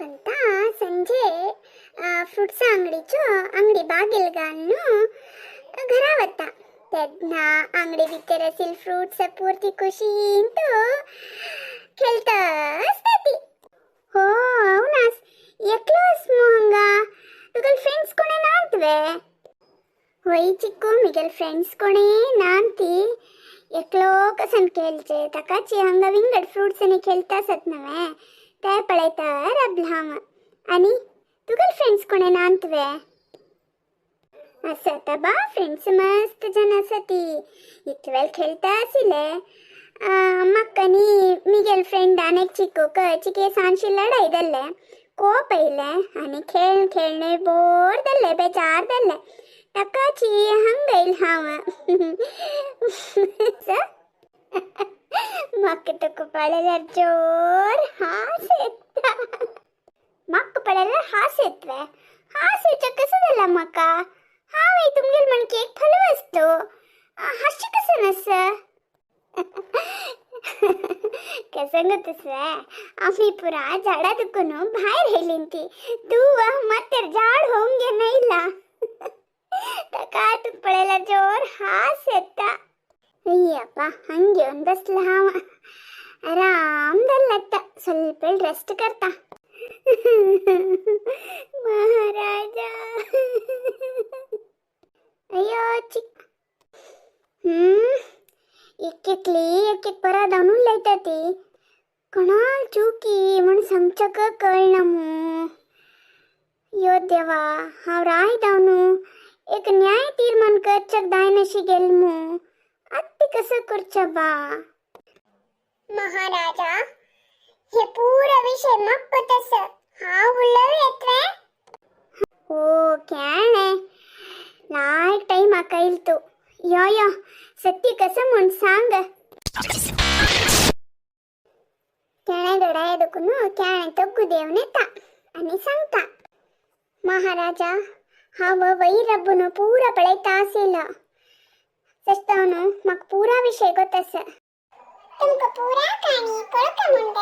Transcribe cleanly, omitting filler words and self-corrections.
पंता संजय फ्रुट्सा आंगडीचो आंगडी बागील घालून घरा वता तेन्ना आंगडी भितर आशिल्ले फ्रुट्स पुरती खुशीन तो खेळटा आसता ती. हो अवनास, एकलोस मु हांगा? तुगेले फ्रेंड्स कोणे नात वे? वय चिक्कू, मिगेले फ्रेंड्स कोणे नात. एकलो कसन खेळचे? ताकाची हांगा विंगड फ्रुट्स खेळटा आसत नवे, ते पळयता राबला हांव. आनी तुगेले फ्रेंड्स कोणे नात वे? आसात बा फ्रेंड्स, मस्त जण आसा ती. इतले खेळटा आशिल्ले. म्हाका न्ही मिगेल फ्रेंडान एक चिकूक चिके सानशी लढाई जाल्ले, कोप येयले आनी खेळ खेळणे बोर जाल्ले, बेजार जाल्ले. ताकाची हांगा येयलें हांव. म्हाका तुका पळयल्यार जोर हांस येता. म्हाका पळयल्यार हांस येतले? हांस येवचें कसं जालां म्हाका? हांव तुमगेल म्हणके एक फलवस्तू, हांसचें कसं नस? कसं गो तसं? आमी पुरा झाडा दुखून भायर येयलीं ती, तूं मात्र झाड होवन घेवन येयला. ताका तुका पळयल्यार जोर हांस येता. अय्यप्पा, हंग घेवन बसला हांव, आराम जाल्लो. आतां ಸ್ವಲ್ಪ वेळ रेस्ट करता. महाराजा, अय्यो चिक. एक एकली एक एक परा धांवून लायता ती. कोणाल चुकी म्हूण सांगचें कळना मू. यो देवा, हांव राय धांवनू एक न्याय तीर्मान करच्याक जायनाशी गेल मू. आत्तां कसं करचें बा? महाराजा, हे पुरा विषय मक्क तस हांव उलोवं येतलें? ओ केळ्ळें, लायक टायम म्हाका येयल तूं. यो यो, सत्य कसं म्हूण सांग. केळें दडाय दुखून केळें तग्गू देवन येता आनी सांगता, महाराजा, हांव वयर रब्बून पुरा पळयता आशिल्लो. सस्तावनु म्हाका पुरा विषय गोत आसा. तुमकां पुरा काणी कळका म्हूण.